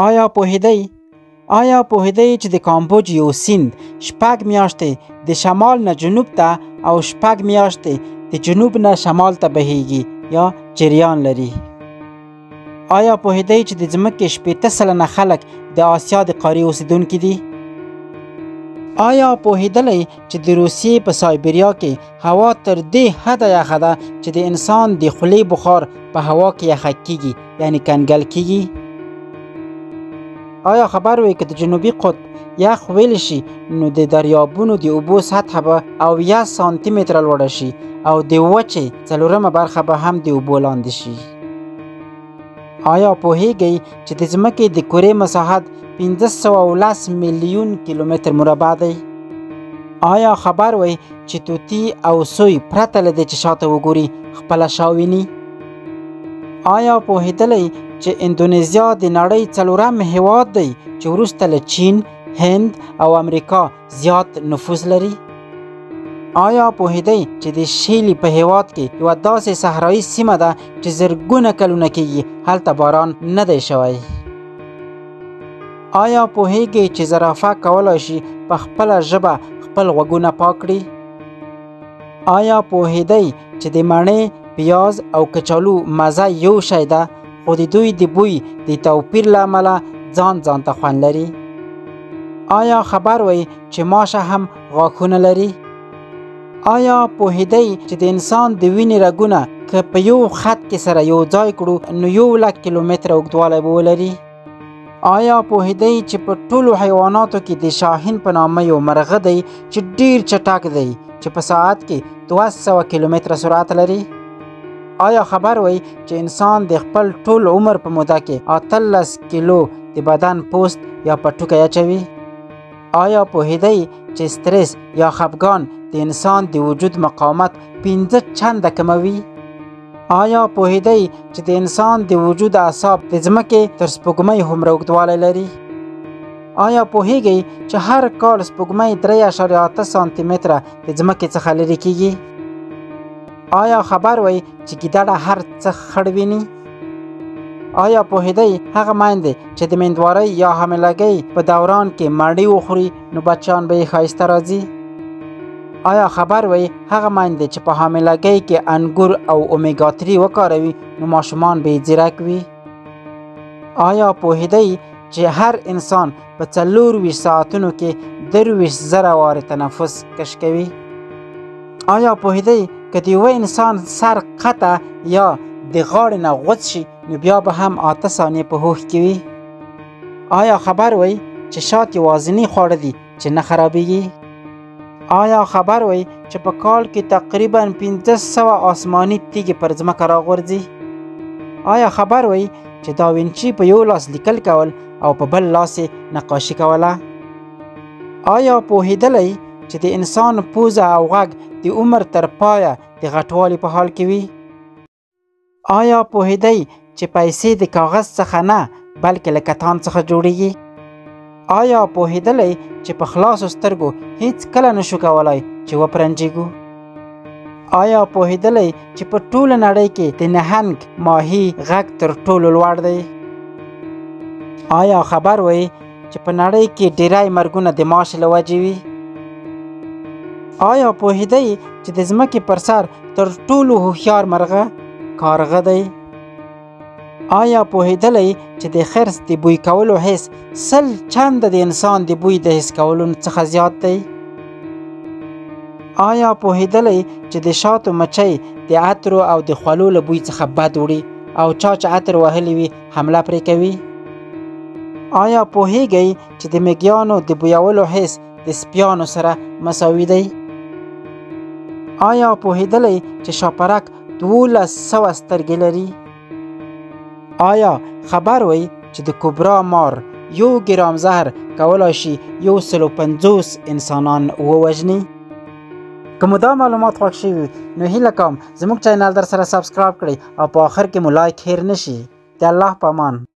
آیا پوهیدئ؟ آیا پوهیدئ چې د کامبوج یو سیند 6 میاشتې د شمال نه جنوب ته او 6 میاشتې د جنوب نه شمال ته بهیږي یا جریان لري؟ آیا پوهیدئ چې د ځمکې 60% خلک د آسیا د قارې اوسیدونکي دي؟ آیا پوهیدلی چې د روسیې په سایبریا کې هوا تر دې حده یخه ده چې د انسان د خولې بخار په هوا کې یخه کیږي، یعنی کنګل کیږي؟ آیا خبر وئ که د جنوبي قطب یخ ویل شي نو د دریابونو د اوبو سطحه به 70 سانتي متره لوړه شي او د وچې 4مه برخه به هم د اوبو لاندې شي؟ آیا پوهیږئ چې د ځمکې د کرې مساحت 510 میلیون کیلومتر مربع دی؟ آیا خبر وئ چې طوطي او سوی پرته له دې چې شاته وګوري خپله شا ویني؟ آیا پوهېدلی چې اندونیزیا د نړۍ 4م هیواد دی چې وروسته له چین، هند او امریکا زیات نفوس لري؟ آیا پوهېدئ چې د شیلي په هیواد کې یوه داسې صحرایي سیمه ده چې زرګونه کلونه کیږي هلته باران نه دی شوی؟ آیا پوهیږئ چې زرافه کولای شي په خپله ژبه خپل غوږونه پاک کړي؟ آیا پوهېدئ چې د مڼې، پیاز او کچالو مزه یو شی ده خو د دوی د بوی د توپیر له امله ځان ځان ته خوند لري؟ آیا خبر وئ چې ماشه هم غاښونه لري؟ آیا پوهېدئ چې د انسان د وینې رګونه که په یو خط کې سره یو ځای کړو نو 1 لک کیلومتره اوږدوالی به ولري؟ آیا پوهېدئ چې په ټولو حیواناتو کې د شاهین په نامه یو مرغه دی چې ډیر چټک دی چې په ساعت کې 200 کیلومتره سرعت لري؟ آیا خبر وئ چې انسان د خپل ټول عمر په موده کې 18 کیلو د بدن پوست یا پټوکی اچوي؟ آیا پوهېدئ چې سترس یا خفګان د انسان د وجود مقاومت 5 چنده کموي؟ آیا پوهېدئ چې د انسان د وجود اعصاب د ځمکې تر سپوږمۍ هومره اوږدوالی لري؟ آیا پوهیږئ چې هر کال سپوږمۍ 3.8 سانتي متره د ځمکې څخه لرې کیږي؟ آیا خبر وئ چې ګیدړه هر څه خړ ویني؟ آیا پوهېدئ هغه میندې چې د میندوارۍ یا حاملګۍ په دوران کې مڼې وخوري نو بچیان به یې ښایسته راځي؟ آیا خبر وئ هغه میندې چې په حاملګۍ کې انګور او اومیګا 3 وکاروي نو ماشومان به یې ځیرک وي؟ آیا پوهېدئ چې هر انسان په 24 ساعتونو کې 23,000 وارې تنفس کش کوي؟ آیا پوهېدئ که د یوه انسان سر قطع یا د غاړې نه غوڅ شي نو بیا به هم 8 ثانیې په هوښ کې وي؟ آیا خبر وئ چې شات یوازیني خواړه دي چې نه خرابیږي؟ آیا خبر وئ چې په کال کې تقریبا 500 آسماني تیږې پر ځمکه راغورځي؟ آیا خبر وئ چې داوینچي په یو لاس لیکل کول او په بل لاس یې نقاشي کوله؟ آیا پوهېدلی چې د انسان پوزه او غږ د عمر تر پایه د غټوالي په حال کې وي؟ آیا پوهېدئ چې پیسې د کاغذ څخه نه بلکې له کتان څخه جوړیږي؟ آیا پوهېدلی چې په خلاصو سترګو هیڅ کله نشو کولای چې وپرنجیږو؟ آیا پوهېدلی چې په ټوله نړۍ کې د نهنګ ماهي غږ تر ټولو لوړ دی؟ آیا خبر وئ چې په نړۍ کې ډیری مرګونه د ماشې له وجې وي؟ آیا پوهېدئ چې د ځمکې پر سر تر ټولو هوښیار مرغه کارغه دی؟ آیا پوهېدلی چې د خرس د بوی کولو حس 100 چنده د انسان د بوی د حس کولو څخه زیات دی؟ آیا پوهېدلی چې د شاتو مچۍ د عطرو او د خولو له بوی څخه بد وړي او چا چې عطر وهلي وي حمله پرې کوي؟ آیا پوهیږئ چې د میږیانو د بویولو حس د سپیانو سره مساوي دی؟ آیا پوهېدلی چې شاپرک 1200 سترګې لري؟ آیا خبر وئ چې د کوبرا مار 1 ګرام زهر کولای شي 150 انسانان ووژني؟ که مو دا معلومات خوښ شوي نو هیله کوم زموږ چینل در سره subscribe کړئ او په آخر کې مو like هیر نشي. د الله په امان.